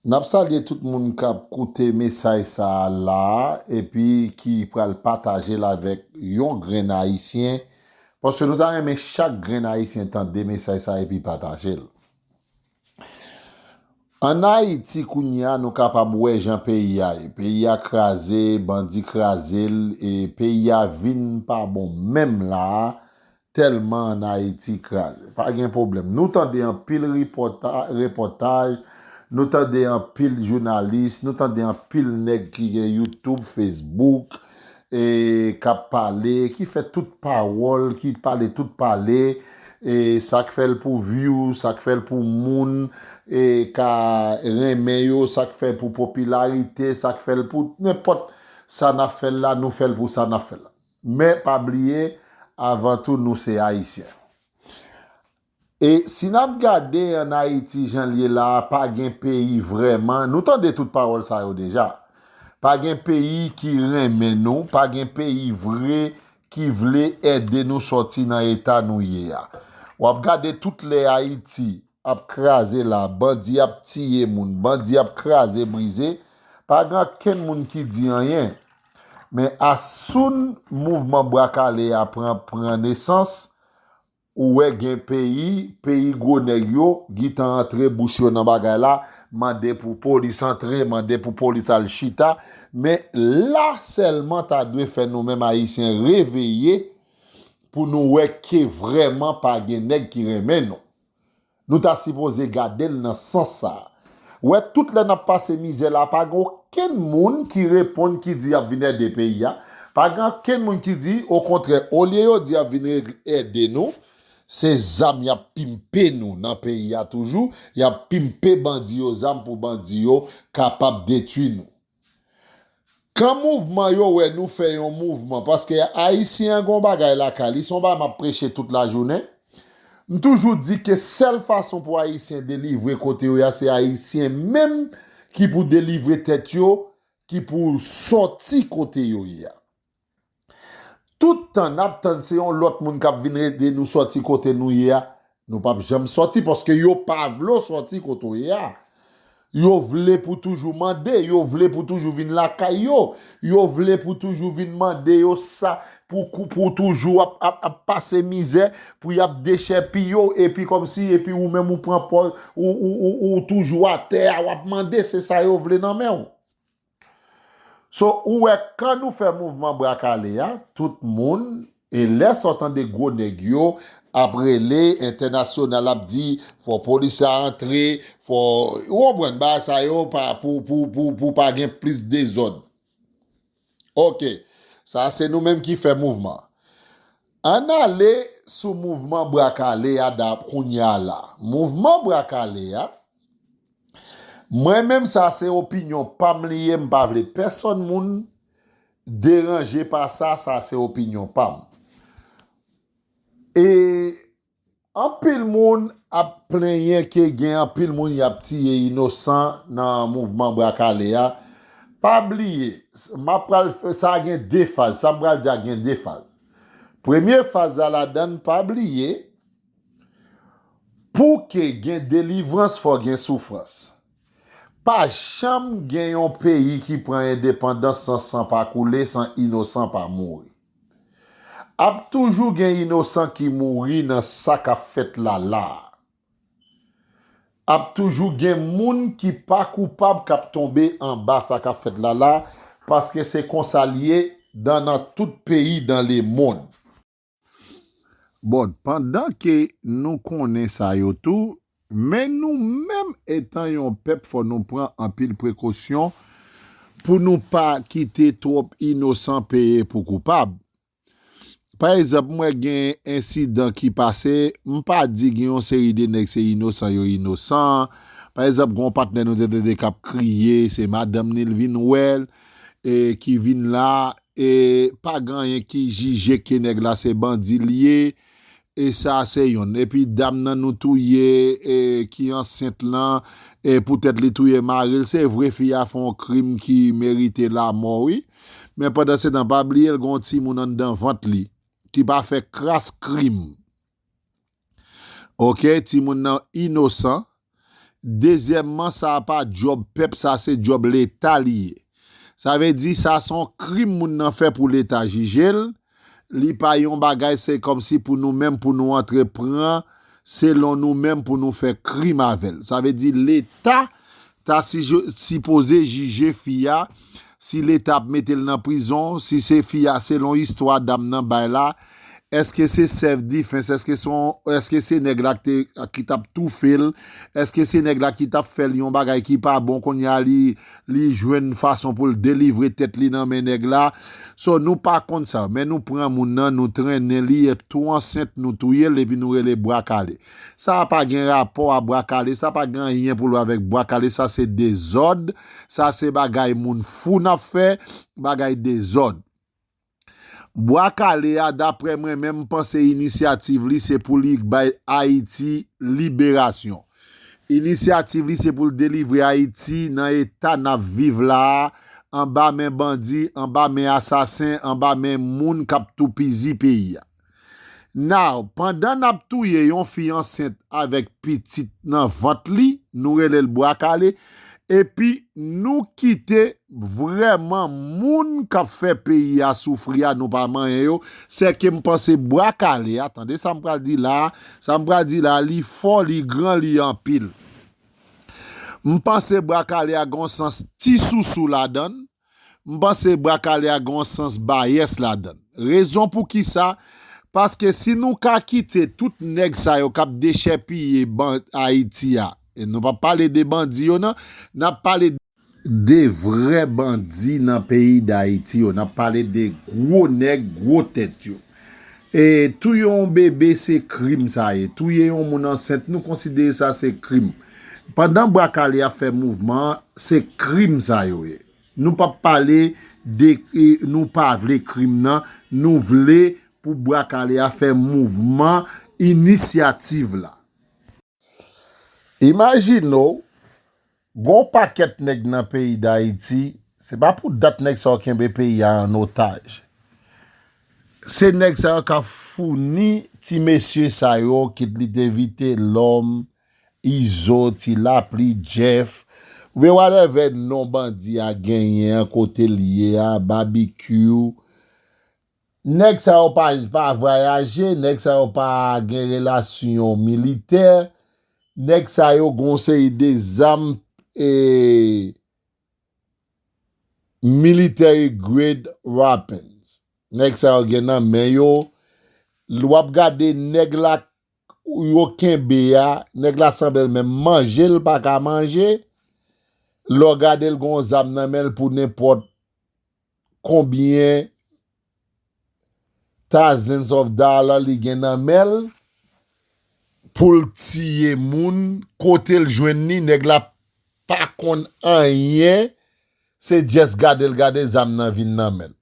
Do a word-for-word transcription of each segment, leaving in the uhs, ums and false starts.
N ap salye tout moun k ap koute mesaj sa a la a, epi ki pral pataje l avèk yon grenn Ayisyen, paske nou ta renmen chak grenn Ayisyen tande mesaj sa a epi pataje l. Ann Ayiti kounye a, nou kapab wè jan peyi a ye. Peyi a kraze, bandi kraze l, e peyi a vin pa bon menm la a, tèlman ann Ayiti kraze. Pa gen pwoblèm. Nou tande anpil repòta-, repòtaj, nou tande anpil jounalis, nou tande anpil nèg ki gen YouTube, Facebook, e k ap pale, ki fè tout pawòl, ki pale tout pale, e sa k fè l pou view, sa k fè l pou moun, e ka renmen yo, sa k fè l pou popilarite, sa k fè l pou nenpòt sa n ap fè l la, nou fè l pou sa n ap fè l la. Men pa bliye, avan tou, nou se Ayisyen. E si n ap gade ann Ayiti jan l ye la a, pa gen peyi vrèman. Nou tande tout pawòl sa yo deja. Pa gen peyi ki renmen nou, pa gen peyi vre ki vle ede nou sòti nan eta nou ye a. W ap gade tout lè Ayiti ap kraze la, bandi ap tiye moun, bandi ap kraze brize, pa gen okenn moun ki di anyen. Men asoun mouvman Bwa Kale a pran, pran nesans, ou wè gen peyi, peyi gwo nèg yo, gentan antre bouch yo nan bagay la, mande pou polis antre, mande pou polis al chita. Men la sèlman ta dwe fè nou menm Ayisyen reveye pou nou wè ke vrèman pa gen nèg ki renmen nou. Nou ta sipoze gade l nan sans sa a. Wè, tout lè n ap pase mizè la, pa gen okenn moun ki reponn, ki di y ap vin ede peyi a. Pa gen okenn moun ki di, okontrè, olye yo di y ap vin re-, ede nou, se zam y ap pimpe nou nan peyi a toujou, y ap pimpe bandi yo zam pou bandi yo kapab detwi nou. Kan mouvman yo wè nou fè yon mouvman, paske Ayisyen an gon bagay lakay li, se yon bagay m ap preche tout lajounen. M toujou di ke sèl fason pou Ayisyen delivre kote yo ye a, se Ayisyen menm ki pou delivre tèt yo, ki pou sòti kote yo ye a. Tout tan n ap tann se yon lòt moun k ap vin ede nou sòti kote nou ye a, nou p ap janm sòti, paske yo pa vle w sòti kote w ye a. Yo vle pou toujou mande, yo vle pou toujou vin lakay yo, yo vle pou toujou vin mande yo sa, pou, pou, pou toujou ap, ap, ap pase mizè, pou y ap dechèpiye w, epi kòmsi, epi ou menm ou pran pòz, ou, ou, ou, ou toujou atè a, w ap mande, se sa yo vle nan men w. So, ou wè, kan nou fè mouvman Bwa Kale a, tout moun, e lè sa w tande gwo nèg yo ap rele, entènasyonal ap di, fò polis la antre, fò, ou konprann, bagay sa yo pa, pou, pou, pou, pou pa gen plis dezòd. Oke, sa se nou menm ki fè mouvman. Ann ale sou mouvman Bwa Kale a da kounye a la. Mouvman Bwa Kale a, mwen menm sa se opinyon pa m li ye, m pa vle pèsonn moun deranje pa sa, sa se opinyon pa m. E anpil moun ap plenyen ke gen anpil moun y ap tiye inosan nan mouvman Bwa Kale a. Pa bliye, m ap pral fè, sa gen de faz, sa m pral di a gen de faz. Premye faz la ladann, pa bliye, pou ke gen delivrans, fò gen soufrans. Pa janm gen yon peyi ki pran endepandans san san pa koule, san inosan pa mouri. Ap toujou gen inosan ki mouri nan sa k ap fèt la la a. Ap toujou gen moun ki pa koupab k ap tonbe anba sa k ap fèt la la, paske se konsa l ye dan nan tout peyi dan lemonn. Bon, pandan ke nou konnen sa yo tou, men nou menm etan yon pèp, fò nou pran anpil prekosyon pou nou pa kite twòp inosan peye pou koupab. Pa egzanp, m wè gen ensidan ki pase, m pa di gen yon seri de nèg se inosan, yo inosan. Pa egzanp, gen yon patnè nou te tande k ap kriye, se madanm ni l vin wè l, e ki vin la, e pa gen anyen ki jije ke nèg la se bandi l ye, e sa se yonn. Epi dam nan nou touye, e ki ansent lan, e poutèt li touye mari l, se vre fi a fè yon krim ki merite lamò, wi. Men pandansetan, pa bliye l gen yon timoun anndan vant li, ki pa fè kras krim. Oke, timoun nan inosan, Dezyèmman, sa a pa djòb pèp, sa se djòb Leta li ye. Sa vle di, sa se yon krim moun nan fè pou Leta jije l. Li pa yon bagay, se kòmsi pou nou menm, pou nou antre pran, selon nou menm, pou nou fè krim avè l. Sa vle di, Leta ta si, sipoze jije fi a, si Leta ap mete l nan prizon, si se fi a, selon istwa dam nan bay la, èske se self defense, èske se yon, èske se nèg la ki te, ki t ap toufe l, èske se nèg la ki t ap fè l yon bagay ki pa bon, kounye a li, li jwenn fason pou l delivre tèt li nan men nèg la. So, nou pa konn sa, men nou pran moun nan, nou trennen li, e tou ansent, nou touye l, epi nou rele bwa kale. Sa pa gen rapò a bwa kale, sa pa gen anyen pou l wè avèk bwa kale, sa se dezòd, sa se bagay moun fou n ap fè, bagay dezòd. Bwa kale a, daprè mwen menm, m panse inisyativ li se pou li bay Ayiti liberasyon. Inisyativ li se pou l delivre Ayiti nan eta n ap viv la a, anba men bandi, anba men asasen, anba men moun k ap toupizi peyi a. Now, pandan n ap touye yon fi ansent avèk pitit nan vant li, nou rele l bwa kale, epi nou kite vrèman moun k ap fè peyi a soufri a, nou pa manyen yo, sèke m panse bwa kale a, tande sa m pral di la a, sa m pral di la a, li fò, li gran, li anpil. M panse bwa kale a gon sans ti sousou ladan l. M panse bwa kale a gon sans bayès ladan l. Rezon pou ki sa? Paske si nou ka kite tout nèg sa yo k ap dechèpiye ban-, Ayiti a, e nou p ap pale de bandi yo non, n ap pale de vrè bandi nan peyi Dayiti yo, n ap pale de gwo nèg, gwo tèt yo. E touye yon bebe se krim sa ye. Touye yon moun ansent, nou konsidere sa se krim. Pandan bwa kale ap fè mouvman an, se krim sa yo ye. Nou p ap pale de, e, nou pa vle krim nan, nou vle pou bwa kale a fè mouvman inisyativ la. Imajine w, gon pakèt nèg nan peyi Dayiti, se pa pou dat nèg sa yo kenbe peyi a an otaj. Se nèg sa yo k ap founi ti mesye sa yo, kit li te Vitelhomme, Izo, Ti Lapli, Jeff, oubyen whatever non bandi a genyen an, kote l ye a, Babikyou. Nèg sa yo pa, pa vwayaje, nèg sa yo pa gen relasyon militè, nèg sa yo gon seri de zam, e, military grade weapons. Nèg sa yo gen nan men yo, l, w ap gade nèg la yo kenbe a, nèg la sanble l menm manje l pa ka manje, lè w gade l gon zam nan men l pou nenpòt konbyen thousands of dollar li gen nan men l pou l tiye moun, kote l jwenn li, nèg la pa konn anyen, se just gade l gade zam nan vin nan men l.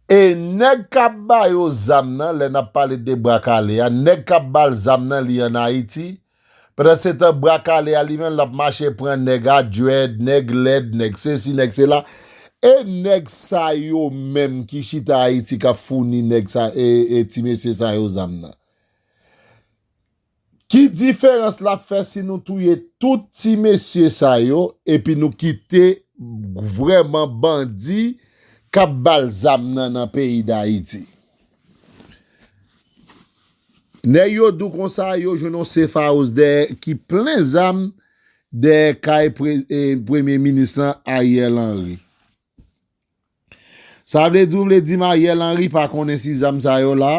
E nèg k ap ba yo zam nan, lè n ap pale de bwa kale a, nèg k ap ba l zam nan li ann Ayiti, pandansetan bwa kale a li menm l ap mache pran nèg a dread, nèg lèd, nèg sesi, nèg sela. E nèg sa yo menm ki chita Ayiti k ap founi nèg sa, e, e ti mesye sa yo zam nan. Ki diferans l ap fè si nou touye tout ti mesye sa yo epi nou kite vrèman bandi k ap ba l zam nan nan peyi Dayiti? Nèg yo di w konsa, yo jwenn yon safe house dèyè, ki plen zam dèyè kay pre-, e, premye minis lan, Ariel Henry. Sa vle di, w vle di m Ariel Henry pa konnen si zam sa yo la?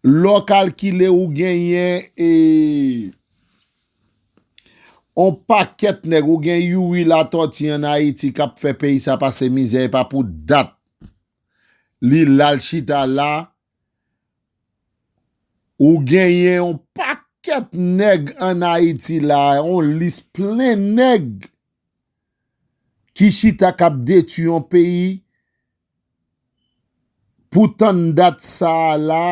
Lè w kalkile, ou genyen, e, on pakèt nèg, ou gen Youri Latortue ann Ayiti k ap fè peyi sa pase mizè, e pa pou dat li la l chita la. Ou genyen on pakèt nèg ann Ayiti la, on lis plen nèg ki chita k ap detwi yon peyi. Pou tann dat sa a la,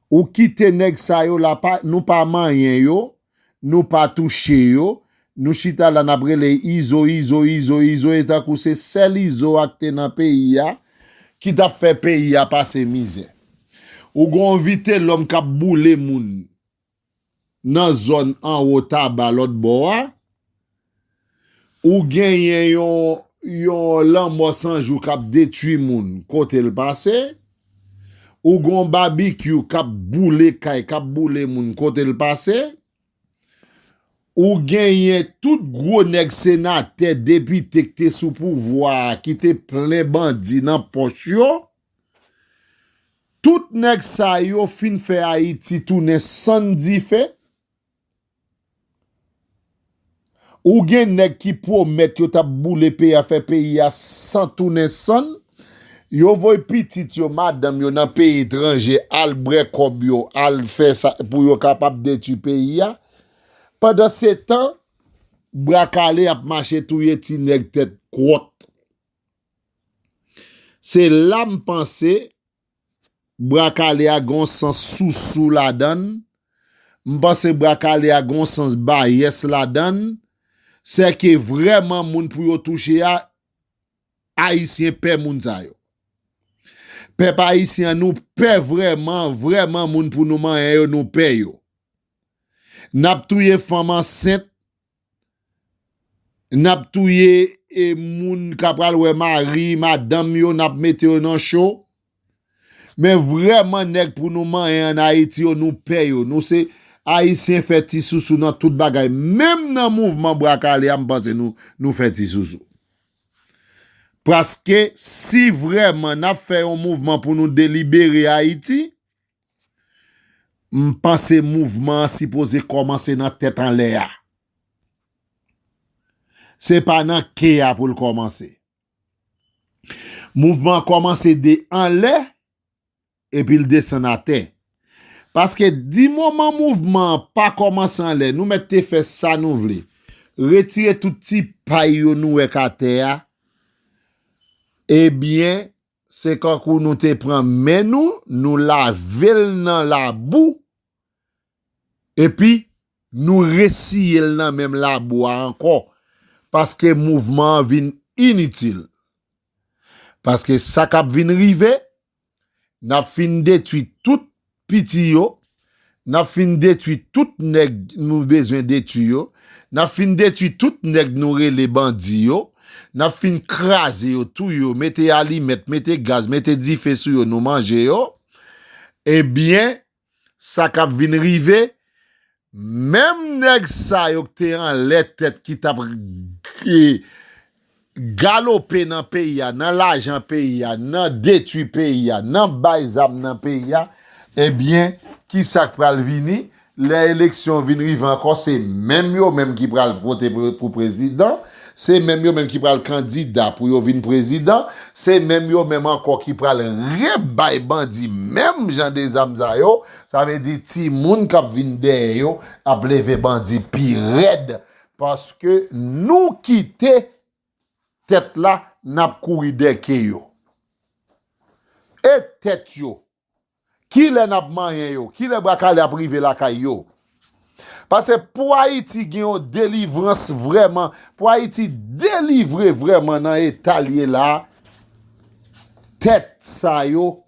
ou kite nèg sa yo la, pa, nou pa manyen yo, nou pa touche yo, nou chita la n ap rele Izo, Izo, Izo, Izo, e tankou se sèl Izo a k te nan peyi a, ki t ap fè peyi a pase mizè. Ou gen yon Vitelòm k ap boule moun nan zòn anwo Taba lòt bò a. Ou genyen yon, yon Lanmò San Jou k ap detwi moun kote l pase. Ou gen yon Babikyou k ap boule kay, k ap boule moun kote l pase. Ou genyen tout gwo nèg senatè, depite k te sou pouvwa a, ki te plen bandi nan pòch yo. Tout nèg sa yo fin fè Ayiti tounen sann dife. Ou gen nèg ki pwomèt yo t ap boule peyi a, fè peyi a san tounen sann. Yo voye pitit yo, madanm yo nan peyi etranje, al bwè kòb yo, al fè sa pou yo kapab detwi peyi a. Pandansetan, Bwa Kale ap mache touye ti nèg tèt kwòt. Se la m panse Bwa Kale a gen yon sans sousou ladan l. M panse Bwa Kale a gen yon sans bayès ladan l. Sèke vrèman moun pou yo touche a, Ayisyen pè moun sa yo. Pèp ayisyen an, nou pè vrèman, vrèman moun pou nou manyen yo, nou pè yo. N ap touye fanm ansent, n ap touye e moun k ap pral wè mari, madanm yo, n ap mete yo nan cho. Men vrèman nèg pou nou manyen ann Ayiti yo, nou pè yo. Nou se Ayisyen fè ti sousou nan tout bagay. Menm nan mouvman Bwa Kale a, m panse nou, nou fè ti sousou. Paske si vrèman n ap fè yon mouvman pou nou delibere Ayiti, m panse mouvman an sipoze kòmanse nan tèt anlè a. Se pa nan ke a pou l kòmanse. Mouvman an kòmanse de anlè, epi l desann atè. Paske di moman mouvman an pa kòmanse anlè, nou mèt te fè sa nou vle. Retire tout ti pay yo nou wè k atè a. Ebyen, se kankou nou te pran men nou, nou lave l nan labou, epi nou resiye l nan menm labou a ankò, paske mouvman an vin initil. Paske sa k ap vin rive, n ap fin detwi tout piti yo, n ap fin detwi tout nèg nou bezwen detwi yo, n ap fin detwi tout nèg nou rele bandi yo, n ap fin kraze yo, touye yo, mete alimèt, mete gaz, mete dife sou yo, nou manje yo. Ebyen, sa k ap vin rive, menm nèg sa yo k te anlè tèt ki t ap, e, galope nan peyi a, nan lajan peyi a, nan detwi peyi a, nan bay zam nan peyi a, ebyen, ki sa k pral vini? Lè eleksyon vin rive ankò, se menm yo menm ki pral vote pou, pou prezidan, se menm yo menm ki pral kandida pou yo vin prezidan, se menm yo menm ankò ki pral rebay bandi menm jan de zam sa yo, sa vle di timoun k ap vin dèyè yo ap leve bandi pi rèd, paske nou kite tèt la, n ap kouri dèyè ke yo. E tèt yo, kilè n ap manyen yo? Kilè Bwa Kale ap rive lakay yo? Paske pou Ayiti gen yon delivrans vrèman, pou Ayiti delivre vrèman nan eta l ye la, tèt sa yo,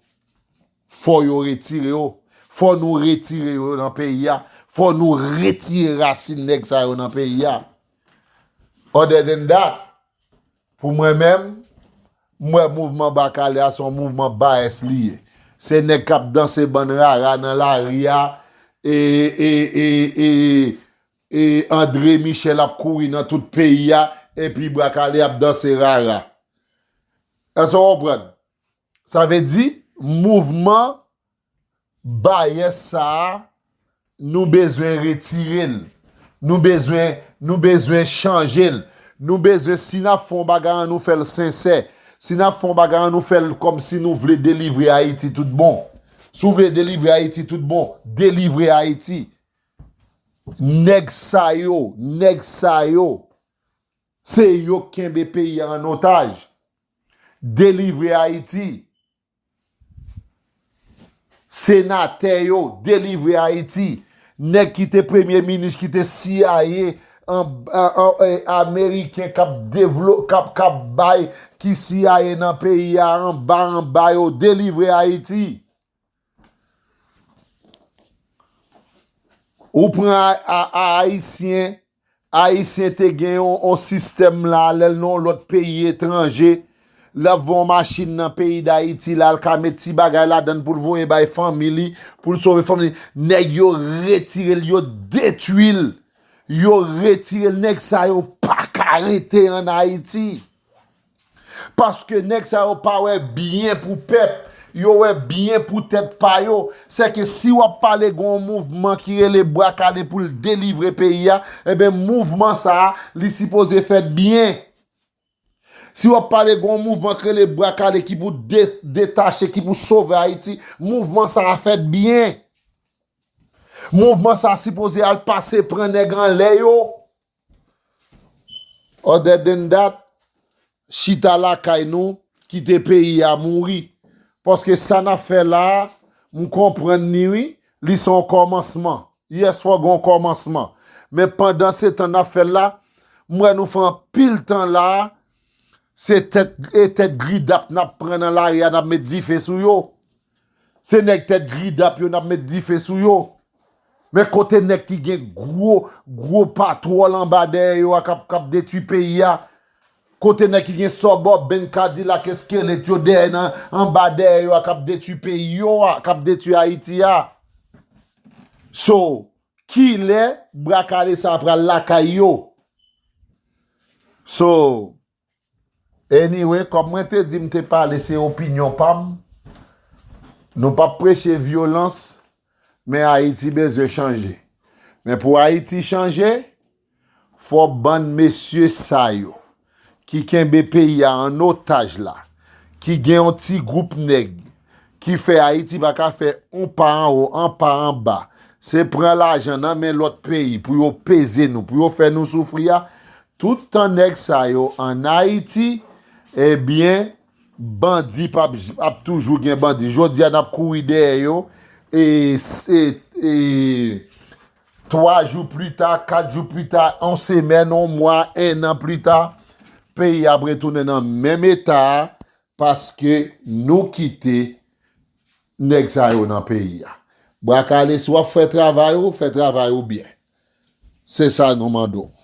fò yo retire yo. Fò nou retire yo nan peyi a. Fò nou retire rasin nèg sa yo nan peyi a. Other than that, pou mwen menm, m wè mouvman Bwa Kale a se yon mouvman bayès li ye. Se nèg k ap danse bann rara nan lari a, e, e, e, e, e André Michel ap kouri nan tout peyi a, epi Bwa Kale ap danse rara. Èske w konprann? Sa vle di, mouvman bayès sa a, nou bezwen retire l. Nou bezwen, nou bezwen chanje l. Nou bezwen, si n ap fè yon bagay, ann nou fè l sensè. Si n ap fè yon bagay, ann nou fè l kòmsi nou vle delivre Ayiti tout bon. Si w vle delivre Ayiti tout bon, delivre Ayiti. Nèg sa yo, nèg sa yo, se yo k kenbe peyi a an otaj. Delivre Ayiti. Senatè yo, delivre Ayiti. Nèg ki te premye minis, ki te C I A, an, an, an, e, ameriken k ap devlo-, k ap, k ap bay, ki C I A nan peyi a, anba, anba yo, delivre Ayiti. Ou pran a, a, a Ayisyen, Ayisyen te gen yon, yon sistèm la, lè l nan yon lòt peyi etranje, l ap voye yon machin nan peyi Dayiti la, l ka met ti bagay ladan l pou l voye bay fanmi li, pou l sove fanmi li. Nèg yo retire l, yo detwi l. Yo retire l, nèg sa yo pa ka rete ann Ayiti. Paske nèg sa yo pa wè byen pou pèp, yo wè byen pou tèt pa yo. Sèke si w ap pale gen yon mouvman ki rele Bwa Kale pou l delivre peyi a, enben mouvman sa a, li sipoze fèt byen. Si w ap pale gen yon mouvman ki rele Bwa Kale ki pou de, detache, ki pou sove Ayiti, mouvman sa a fèt byen. Mouvman sa a sipoze al pase pran nèg anlè yo. Other than that, chita lakay nou, kite peyi a mouri. Paske sa n ap fè la a, m konprann li wi, li se yon kòmansman. Yes, fò gen yon kòmansman. Men pandan se tan n ap fè l la, m wè nou fè anpil tan la a, se tèt, e tèt gridap n ap pran nan lari a, n ap met dife sou yo. Se nèg tèt gridap yo n ap met dife sou yo. Men kote nèg ki gen gwo, gwo patwòl anba dèyè yo a k ap, k ap detwi peyi a? Kote nèg ki gen sòbòb, benn kadilak, eskelet yo dèyè nan, anba dèyè yo a k ap detwi peyi yo a, k ap detwi Ayiti a? So, kilè Bwa Kale sa a pral lakay yo? So, anyway, kòm mwen te di m te pale, se opinyon pa m. Nou p ap preche vyolans, men Ayiti bezwen chanje. Men pou Ayiti chanje, fò bann mesye sa yo ki kenbe peyi a an otaj la, ki gen yon ti gwoup nèg ki fè Ayiti pa ka fè yon pa anwo, yon pa anba. Se pran lajan nan men lòt peyi pou yo peze nou, pou yo fè nou soufri a. Toutan nèg sa yo ann Ayiti, ebyen, bandi p ap, ap toujou gen bandi. Jodi a, n ap kouri dèyè yo, e, e, e, twa jou plita, kat jou plita, yon semèn, yon mwa, en an plita, peyi a ap retounen nan menm eta a, paske nou kite nèg sa yo nan peyi a. Bwa Kale, si w ap fè travay ou, fè travay ou byen. Se sa nou mande w.